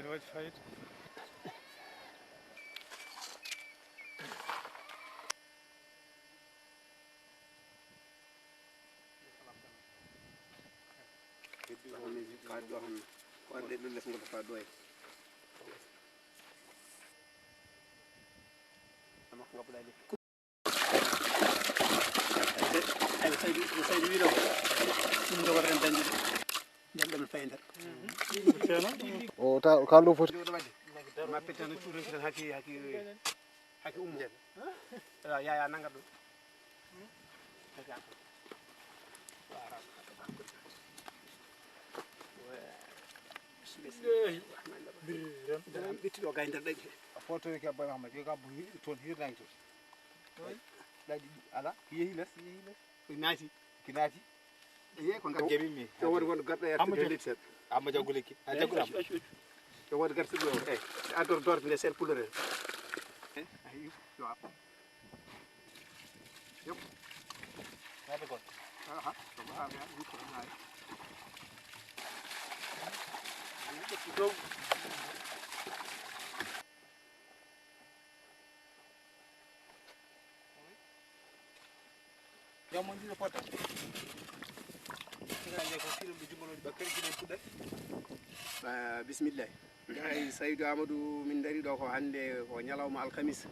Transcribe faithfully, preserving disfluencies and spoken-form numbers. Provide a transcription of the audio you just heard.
Ene waɗi fayida. Heddi ko mi ka ɗo hon. Ko arde ɗo les ngol fa ɗo e. Ama ko ngabulay de. Ay, Saydu, Saydu wiɗo. Ɗum ɗo waɗa en dañde. Ndiyam ɗam ne fayi nder. O ta, ka ɗo foti. Ɗo waɗde. Ma pettana cuuɗo tan haki, haki, haki ummo. Ya, ya, ya, nanga ɗo. Haki haki. Bismillah. Ɓitti ɗo gay nder ɗaɗi. A foto ke Boy Mahamadou, yo ka bo toon hirnanke toon. Ɗaɗi ɗi, ala, ki yehi les. Ki naati. Ki naati. Eyi, ko ngar jemi mi. Yo won won goɗɗo e Amma artude Diop. Lit set. Amma jaggu lekki. A jaggu am. Yo won gar siblo. Eh, ador dor ne sel pulore. Eh, ayi, yo apo. Yep. Nade kon. Aha, to ba ya, ni ko na. Jamon ɗiɗo pota. Siraje ko fiɗum ɓe jumaloɗi ba kadi ginen puɗɗa. Ba, bismillah. Ay, Saydu Amadou, min dari ɗo ko hannde ko ñalawma alkamis.